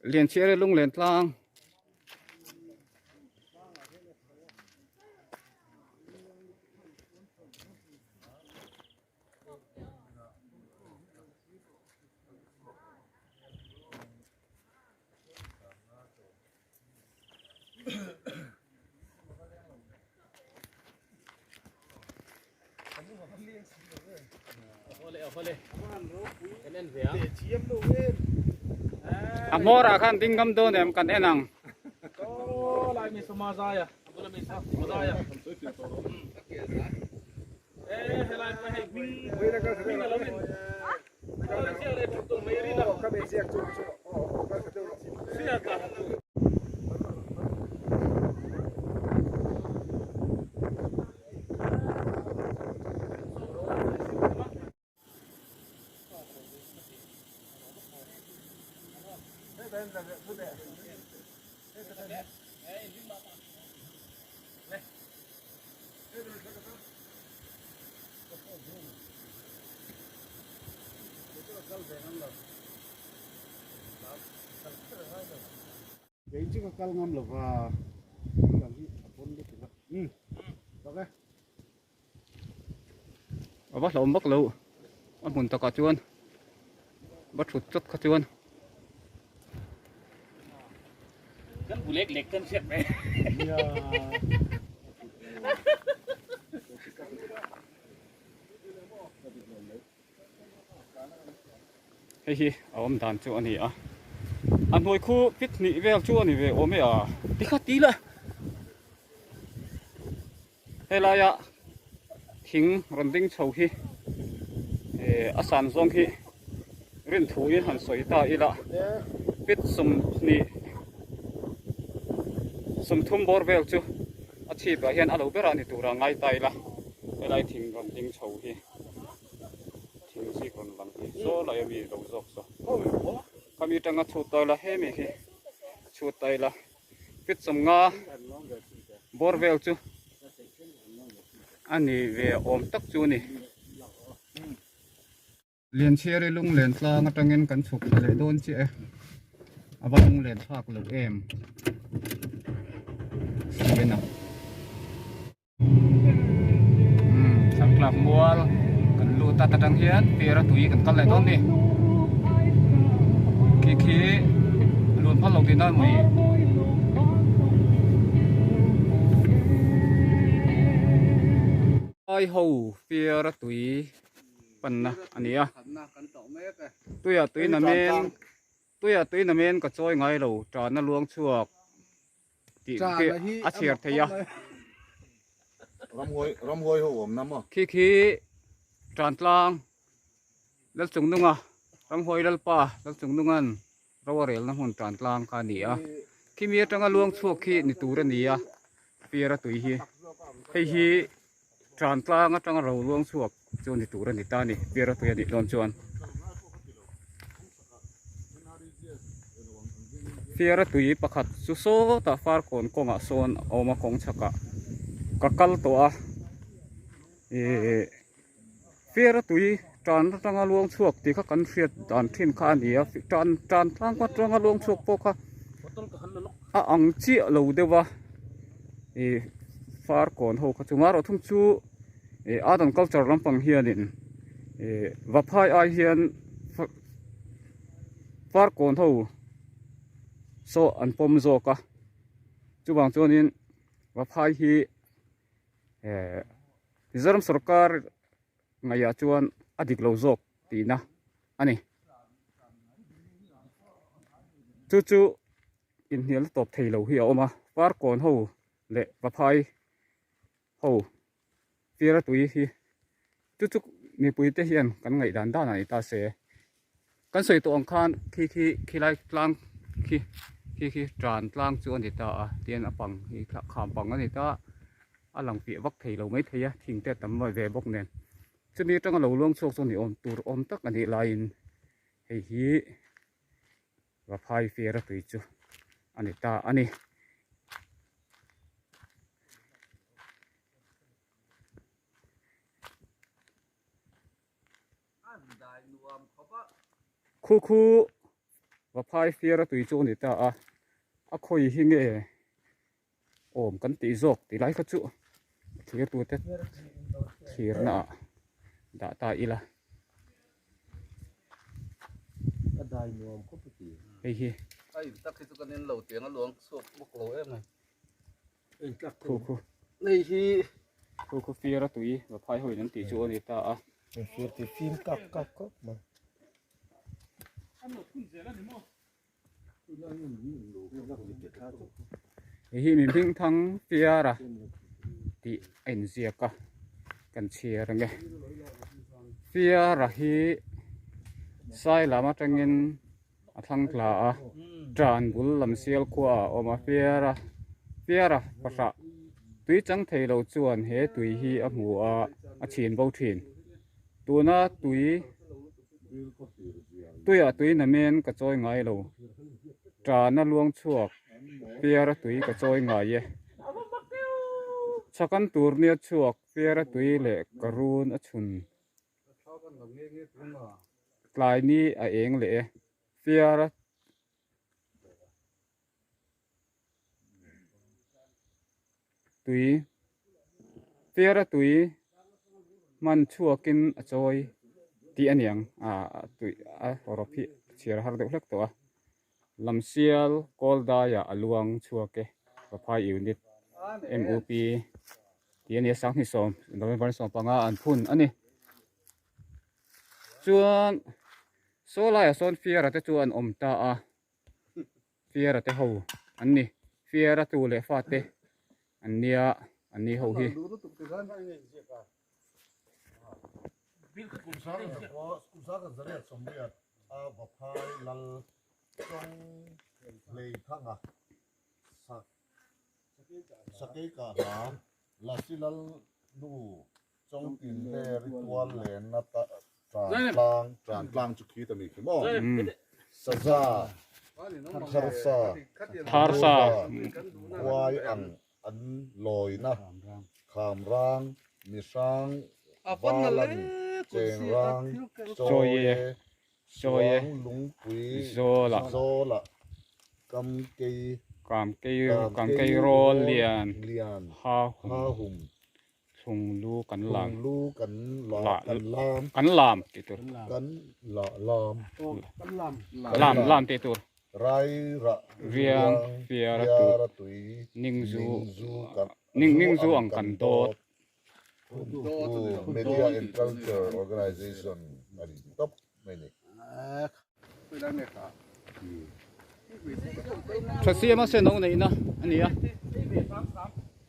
Lianchhiar lunglen tlang. A hmawrah khan ding ngam dawn em kan en ang. Kei chu ka kal ngam lo va, lam hi a pawn lutuk a. Umm tak e. A va hlauhawm vak lo a hmun takah chuan va thut chawt kha chuan. Kan bu lek lek kan hriat mai. Hei hi a awm dan chu a ni a, a hnuai khu pit hnih vel chu a ni ve awm e a. Tikha ti la helaia thing rawn ding chho hi eh a san zawng hi rinthuin han sawi ta ila pit sawmhnih sawmthum bawr vel chu a chhip ah hian a lo ber a ni tura ngai ta ila helai thing rawn ding chho hi. Thing zik rawn lang hi saw lai ami lo zawk saw khami atanga chhut ta ila hemi hi chhut ta ila fit sawmnga bawr vel chu a ni ve awm tak chu a ni. Lianchhiari lunglen tlang atangin kan chhuk thla leh dawn chiah e a va lunglen thlak loh em si a. Thangtlak mual kan lut a ta tang hian piar a tui kan kal leh dawn ni khi khi lut phal lo tihna mai ai ho piar a tui panna a ni a tuiah tui namen tuiah tui namen ka chawi ngai lo tanna luang chhuak tih khi a chhiar thei a. Ramhuai ramhuai ho awm na maw? Khi khi Tantlang Lalchungnunga Ramhuai Lalpa Lalchungnungan ro a relna hmun Tantlang kha a ni a. Khi mi atanga luang chhuak khi ni tur a ni a, piar a tui hi. Hei hi Tantlang atanga ro luang chhuak chu ni tur a ni ta a ni, piar a tui a nih dawn chuan. Fiara tui pakhat chu sawtah farkawn kawngah sawn a awm a kawng chhakah ka kal tawh a ihh fiara tui tan atanga luang chhuak tih kha kan hriat dan thin kha a ni a tan tan tlang atanga luang chhuak pawh kha a ang chiah lo deuh a ihh farkawn ho kha chu marawh thung chu ih art and culture lampang hianin ih vaphai ai hian. Farkawn ho saw an pawm zawk a chuvang chuanin Vaphai hi eh Mizoram sorkar ngaihah chuan a dik lo zawk tihna a ni chu chu inhnial tawp thei lo hi a awm a Farkawn ho leh Vaphai ho Fiara tui hi chu chu mipui te hian kan ngaih dan dan a ni ta se kan sawi tawh ang khan khi khi khilai tlang khi khi khi tan tlang chu a ni ta a tian a pang hi kham pang a ni ta a lang piah vak thei lo mai thei a thing te a tam ve bawk nen chumi atanga lo luang chhuak chu ni awm tur awm tak a nih laiin hei hi Vaphai fiara tui chu a ni ta a ni. Khu khu. Vaphai fiara tui chu a ni ta a, a khawi hi nge awm kan tih zawk tih lai kha chu thlir tute thlirna ah dah ta ila. A dai nuam khawp a ti. Hei hi. A in tak hi chu kan en lo tiang a luang chhuak bawk lo em ai. In tlak Khu khu. Hei hi. Khu khu fiara tui Vaphai ho in an tih chu a ni ta a. Fir ti fim kak kak khawp mai. Hei hi mi hming thang Fiara tih a inziak a kan chhiar ang e Fiara hi sai lam atangin a thlang tla a tan bul lam sial khua ah a awm a Fiara Fiara pahrah tui chang thei lo chuan he tui hi a hmu a a chhin bo thin tuna tui. Tuiah tui namen ka chawi ngai lo, ṭana luang chhuak piara tui ka chawi ngai e. Chhakan tur nia chhuak piara tui leh ka run a chhun tlai ni a eng leh e. Piara Tui fiara tui hman chhuakin a chawi tih a niang ah tui a rawp hi chhiar a har deuh hlek tawh a Lamsial kawl daiah a luang chhuak e Vaphai unit M_U_P tih a nia 20 November 15 an phun a ni chuan saw laiah sawn fiara te chu an awm ta a. Fiara te ho an ni. Fiara tu leh fa te an nia an ni ho hi. Tharsa Chawi Chawi Zawla Kamkei Kamkei Rawl Lian Ha Hum Thlung lu kan lam. Thlung lu kan la kan lam. Kan lam tih tur. Kan la lam. Kan lam. Lam lam tih tur. Rai rah riang fiara tui ning zu ning zu kan ning ning zu ang kan dawt. Media and Culture Organization a ni tawp mai ni. Tha siama sen ho neihna a ni a.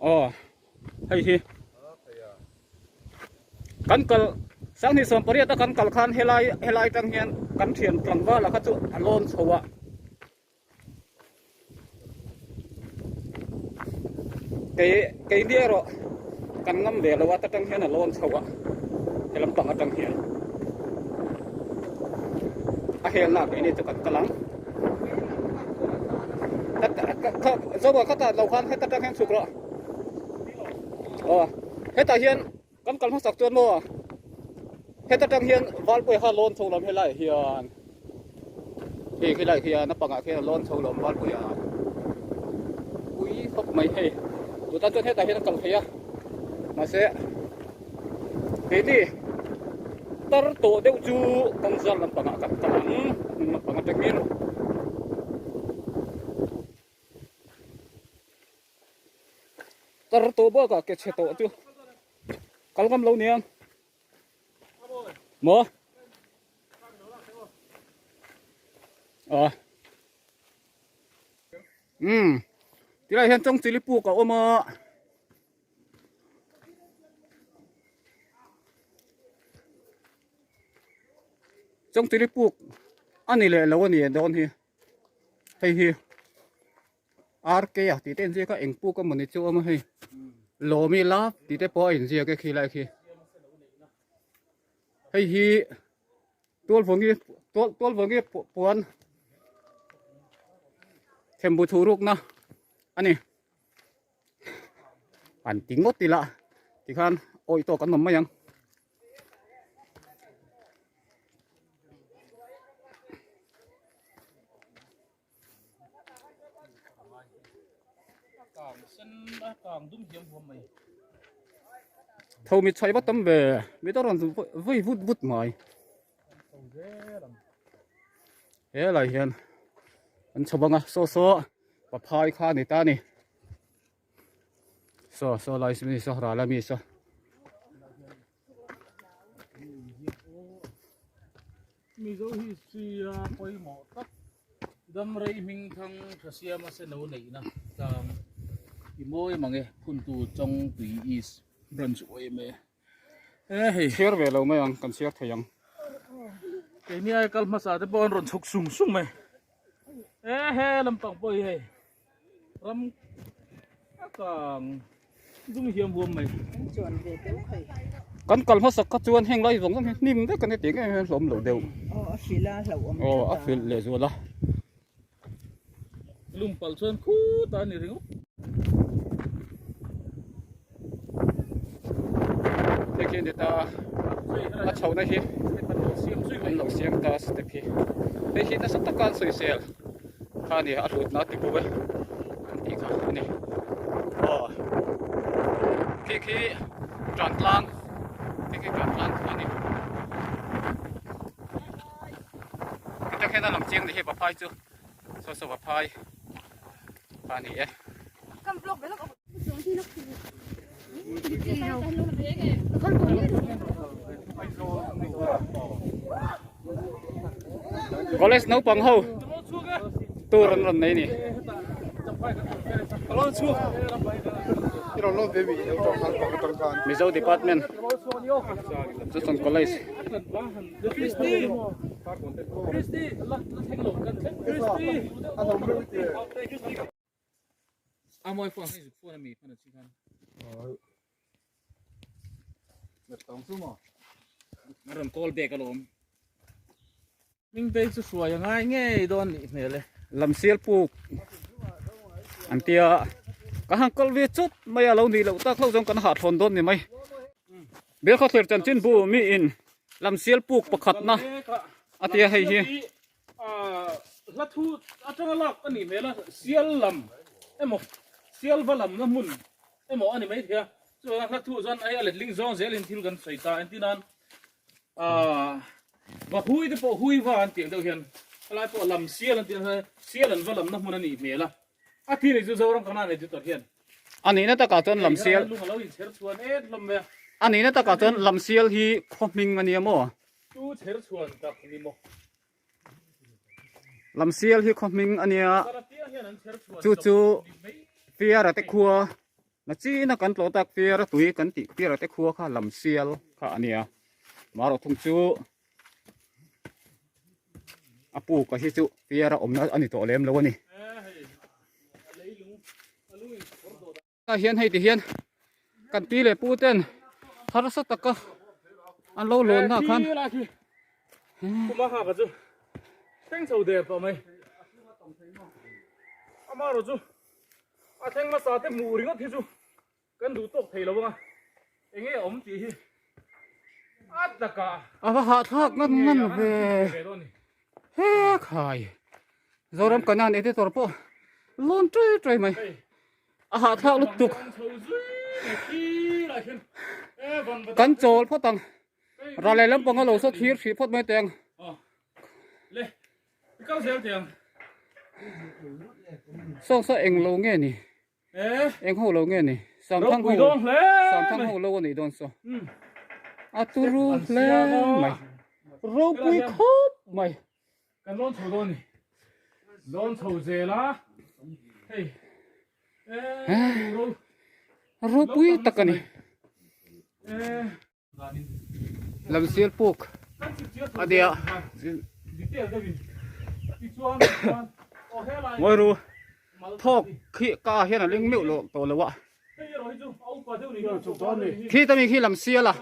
Aw hei hi kan kal 2018 a kan kal khan helai helai tang hian kan thian tlangval a kha chu a lawn chho a. Kei keini erawh kan ngam ve lo a ta tang hian a lawn chho a he lampang atang hian a helna keini chu kan kal ang zoa khatah lo khan heta tang hian chhuk rawh aw hetah hian kan kal hmasak chuan maw heta tang hian valpuia kha lawn chho lam helaiah hian hei helaiah hian a pangah khian a lawn chho lam valpuia pui khawp mai hei tunah chuan hetah hian a kal thei a mahse keini tar tawh deuh chu kawng zal lampangah kan kal ang hnung lampang atangin. Tar tawh bakah ke chhe tawh chu kal ngam lo nia maw a um tilai hian chawng chili puk a awm a chawng chili puk a ni leh lo a ni dawn hi hei hi. RK a tih te a inziak a eng puk emawni chu a awm a hei Lawmi love tih te pawh a inziak e khi lai khi hei hi tualvawngi tual tualvawngi puan thembu thu rukna a ni an ti ngawt ila tikhan awih tawk an awm mai ang. kang sen a kang dum hiam huam mai. Tho mi chhai va tam ve mi ta rawn vei vut vut mai. He lai hian an chho bang a saw saw paphai kha a ni ta a ni. Saw saw lai mi saw ral a mi saw. Mizo history a pawimawh tak Damrei hming thang tha siama se no neihna tlang i mawi mang e Phuntu Chawngtui East Branch yma e hei. Chhiar ve lo mai ang kan chhiar thei ang. Keini ai kal hmasa te pawh an rawn chhuk sung sung mai e he lampang pawh hi hei. Ram a kang dum hiam huam mai. Kan kal hmasak kha chuan heng lai zawng zawng hi hnim vek a ni tih ngei hian hlawm lo deuh. Aw a hrilh a hlauhawm Aw a hrilh leh zual a. Lum palh chuan khutah a ni ringawt. Hei khi a ni ta a chhohna hi an lo siam ta step hi hei hi nasa taka an sawisel kha a ni a hlutna a ti bo e an tih kha a ni aw khi khi tan tlang khi khi tan tlang kha a ni heta khian a lang chiang ni hi vaphai chu saw saw vaphai kha a ni e. College naupang ho tour an rawn nei ni. Mizo department Johnson College. A mawi phone hei zuk phone a mi hman a chi khan. A rawn call back alawm. Hming te chu hruai a ngai ngei dawn nih hmel e. Lamsial puk an tia ka han kal ve chawt mai a lo nih loh tak hlauh zawng kan hahthlawn dawn ni mai. Belkhawthlir chanchin bu mi in Lamsial puk pakhatna a tia hei hi. Hla thu atanga lak a nih hmel a, sial lam emaw sial va lamna hmun emaw a ni mai thei a, chuvangin hla thu chuan hei a letling zawng zelin thil kan sawi ta entir nan va hui te pawh hui va an tih ang deuh hian helai pawh lam sial an tih ang hian sial an va lamna hmun a nih hmel a, a thi nei chu Zoram Kanan editor hian A nihna takah chuan lamsial lung a lo inchher chhuan et hlawm mai a. A nihna takah chuan lamsial hi khaw hming a nia maw? Chu chher chhuan tak ni maw? Lamsial hi khaw hming a nia. Chu chu Fiara te khua na china kan tlawh tak Fiara tui kan tih Fiara te khua kha Lamsial kha a nia. Marawh thung chu a puk a hi chu Fiara awmna a ni tawh lem lo a ni. Tah hian hei ti hian kan pi leh pu ten harsa taka an lo lawn na khan kuma ha ka chu thleng chho der tawh mai ama ro chu a thleng hmasa te hmuh ringawt hi chu kan duh tawk thei lo anga enge awm tih hi a taka a va hahthlak ngan ngan ve he khai Zoram Kanan editor pawh lawn ṭui ṭui mai. A hahthlak lutuk. Kan chawl phawt ang. Ral leh lampang a lo saw thir hrih phawt mai teh ang. Saw saw eng lo nge ni? Eng ho lo nge ni? Samthang ho Samthang ho lo a nih dawn saw. A turu hle mai. Ropui khawp mai. Kan lawn chho dawn ni. Lawn chho zel a. Hei. Eh, ro. Ropui tak ani. Eh. Lamsial puk a nia. Ngawi ru. Thawk khi ka hian a ling meuh lo tawh lo a. Khi tami khi lamsial a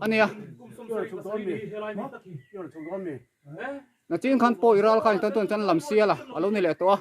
ania. Nachin khan pawh i ral khan tan chuan lam sial a, a lo ni leh tawh a.